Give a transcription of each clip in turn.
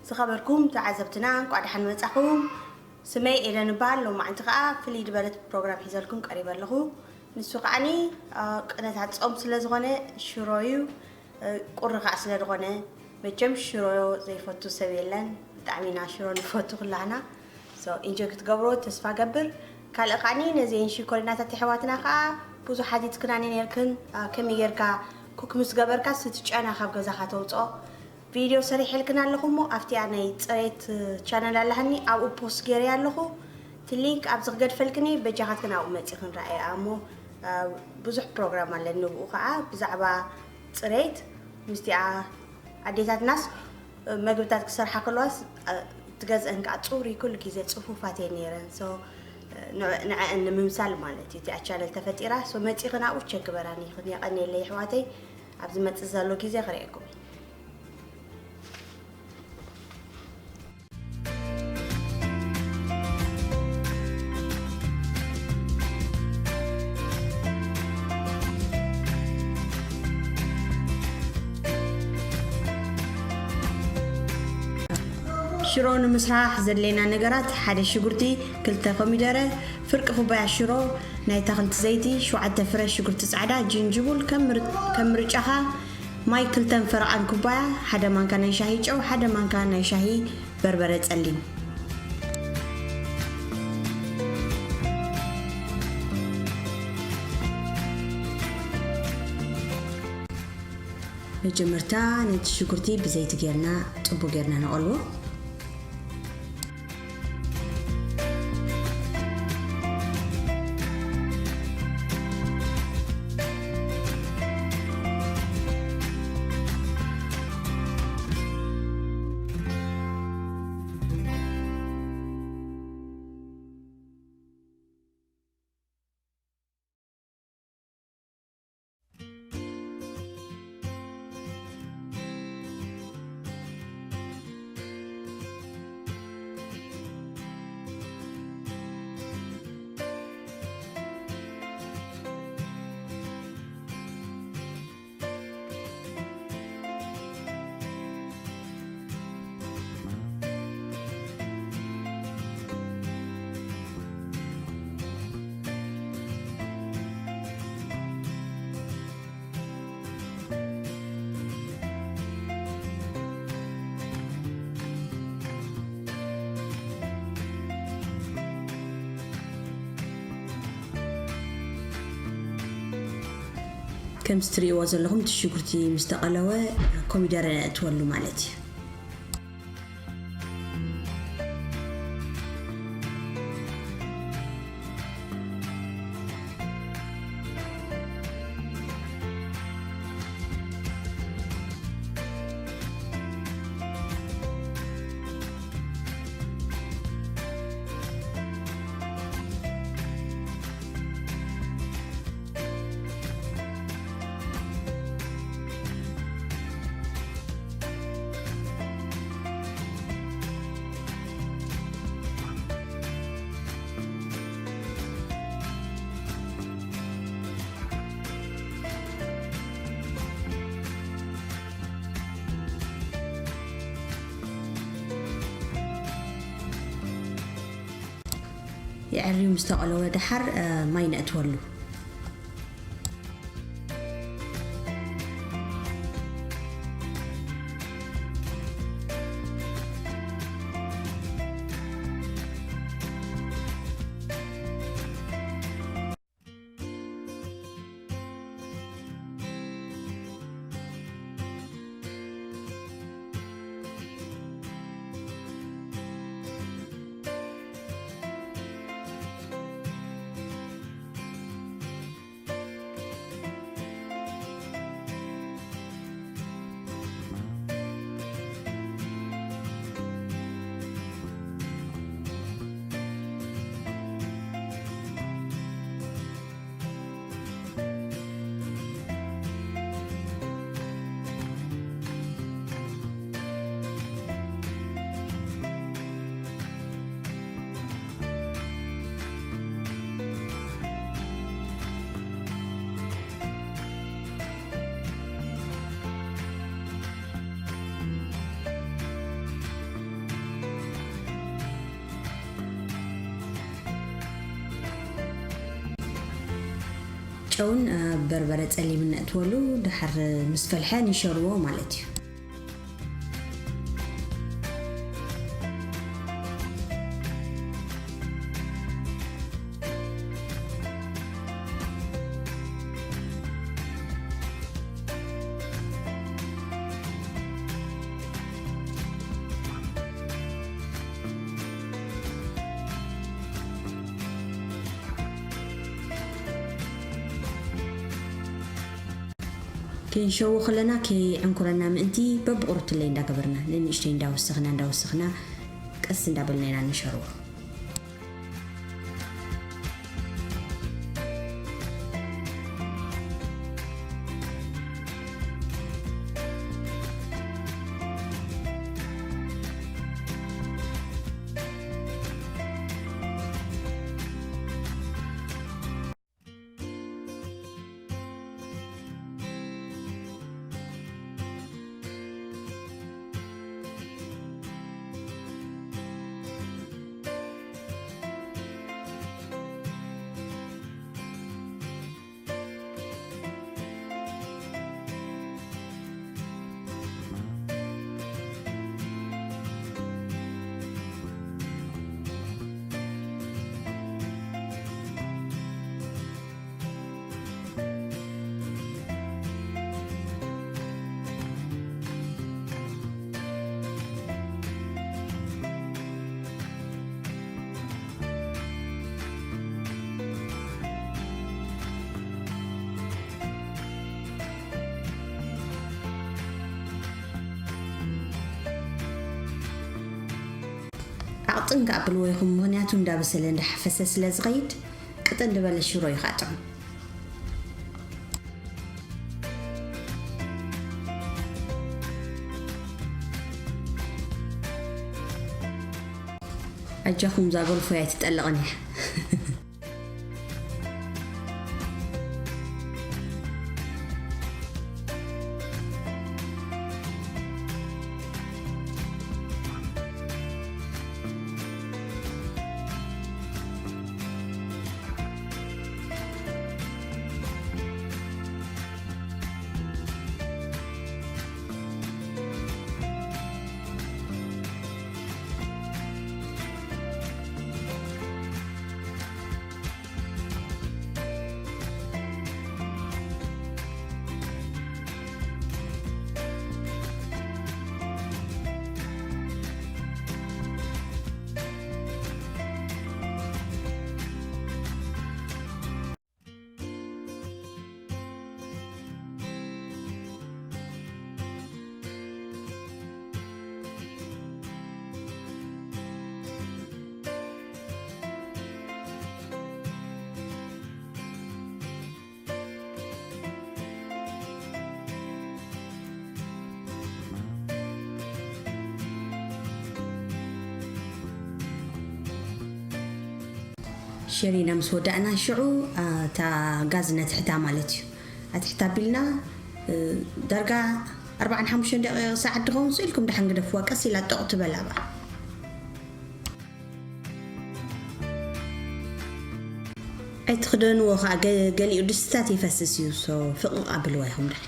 ዝኸበርኩም ተዓዘብትና፣ እንቋዕ ደሓን መጻኹም። ስመይ ኤደን እበሃል። ሎማዕንቲ ከኣ ፍልይ ዝበለት ፕሮግራም ሒዘልኩም ቀሪበ ኣለኹ። ንሱ ከኣኒ፣ አ፣ ቅነታት ጾም ስለ ዝኾነ ሽሮ እዩ፣ እ፣ ቁሪ ከኣ ስለ ዝኾነ። መቸም ሽሮ ዘይፈቱ ሰብ የለን። ብጣዕሚ ኢና ሽሮ ንፈቱ ኩላህና። So፣ ኢንጆይ ክትገብሮ ተስፋ ገብር። ካልእ ከኣኒ ነዘን ሽኮሪናታት ኣሕዋትና ከኣ ብዙሕ ሓቲትክናኒ ነርክን፣ አ፣ ከመይ ጌርካ ኩክ ምስ ገበርካ ስቲ ጨና ካብ ገዛኻ ተውጽኦ። ቪድዮ ሰሪሐልክን ኣለኹ እሞ ኣብቲኣ ናይ ጽሬት ቻነል ኣለሃኒ ኣብኡ ፖስት ገይረ ኣለኹ። እቲ ሊንክ ኣብዚ ክገድፈልክን እየ፣ በጃኻትክን ኣብኡ መጺኽን ረኣያ እሞ፣ አ፣ ብዙሕ ፕሮግራም ኣለኒ ንብኡ ከኣ ብዛዕባ ጽሬት ምስቲኣ ኣዴታትናስ መግብታት ክሰርሓ ከለዋስ፣ አ፣ ትገዝአን ከኣ ጽሩይ ኩሉ ግዜ ጽፉፋት እየን ነይረን። So፣ ንዕ-፣ ንዕአን ንምምሳል ማለት እዩ እቲኣ ቻነል ተፈጢራ። So፣ መጺኽን ኣብኡ ቸክ ግበራኒ ኢኽን። የቐንየለይ ኣሕዋተይ። ኣብ ዝመጽእ ዘሎ ግዜ ክርእየኩም እየ። ሽሮ ንምስራሕ ዘድልየና ነገራት፣ ሓደ ሽጉርቲ፣ ክልተ ኮሚደረ፣ ፍርቂ ኩባያ ሽሮ፣ ናይ ኣታኽልቲ ዘይቲ፣ ሸውዓተ ፍረ ሽጉርቲ ጻዕዳ፣ ጅንጅቡል፣ ከም ምር-፣ ከም ምርጫኻ፣ ማይ ክልተን ፈረቓን ኩባያ፣ ሓደ ማንካ ናይ ሻሂ ጨው፣ ሓደ ማንካ ናይ ሻሂ በርበረ ጸሊም። መጀመርታ ነቲ ሽጉርቲ ብዘይቲ ጌርና ጽቡቕ ጌርና ነቐልዎ። ከምዚ ትርእይዎ ዘለኹም እቲ ሽጉርቲ ምስ ተቐለወ ኮሚደረ ነእትወሉ ማለት እዩ። የዐርዩ ምስ ተቐለወ ደሓር፣ እ፣ ማይ ነእትወሉ። እውን በርበረ ጸሊም ነእትወሉ፣ ድሓር ምስ ፈልሐ ንሸርዎ ማለት እዩ። ክንሸዎ ከለና ከይዕንኩረና ምእንቲ በብቑርትለይ እንዳገበርና፣ ንንእሽተይ እንዳወሰኽና እንዳወሰኽና ቀስ እንዳበልና ኢና ንሸርዎ። ኣቕጥን ከኣብልዎ ኢኹም፣ ምኽንያቱ እንዳበሰለ እንዳሓፈሰ ስለ ዝኸይድ፣ ቅጥን ዝበለ ሽሮ እዩ ከዓ ጥዑም። ኣጃኹም፣ እዛ ጎልፎ እያ ኣይትጠልቕን እያ። ሸሪና ምስ ወዳእና ሽዑ፣ አ፣ እታ ጋዝ ነትሕታ ማለት እዩ። ኣትሕታ ኣቢልና፣ እ፣ ዳርጋ ኣርባዓን ሓሙሽተን ደቂቕ ሰዓት ድኸውን ስኢልኩም ደሓን ግደፍዋ፣ ቀስ ኢላ ጦቕ ትበል ኣብኣ። ኣይትኽደንዎ ኸዓ፣ ገ-፣ ገሊኡ ድስትታት ይፈስስ እዩ። ሶ ፍቕቕ ኣብልዋ ኢኹም ደሓን።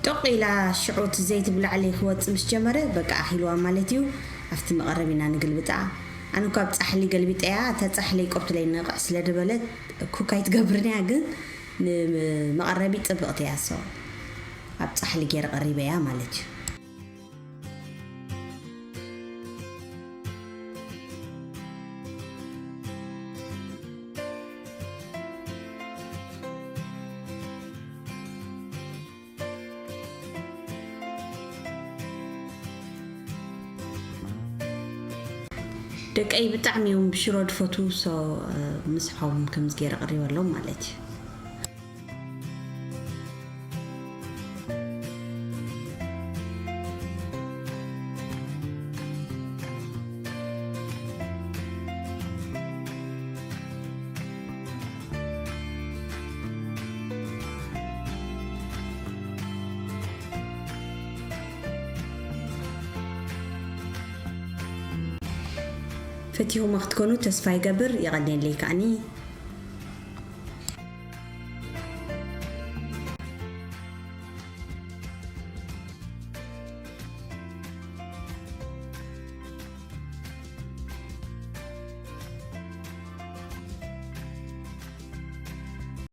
ጦቕ ኢላ ሽዑ እቲ ዘይቲ ብላዕሊ ክወጽእ ምስ ጀመረ፣ በቃ ኣኺልዋ ማለት እዩ። ኣብቲ እቲ መቐረቢ ኢና ንግልብጣ። ኣነ እኳ ኣብ ጻሕሊ ገልቢጠያ፣ እታ ጻሕሊ ቆብትለይ ንቕዕ ስለ ዝበለት ኩክ ኣይትገብርን እያ፣ ግን ንመቐረቢ ጽብቕቲ እያ። So ኣብ ጻሕሊ ገይረ ቀሪበያ ማለት እዩ። ደቀይ ብጣዕሚ እዮም ብሽሮ ድፈቱ። So ምስ ሓዎም ከምዚ ገይረ ቀሪበሎም ማለት እዩ። ፈቲኹማ ክትኮኑ ተስፋ ይገብር። የቐንየለይ ከዓኒ።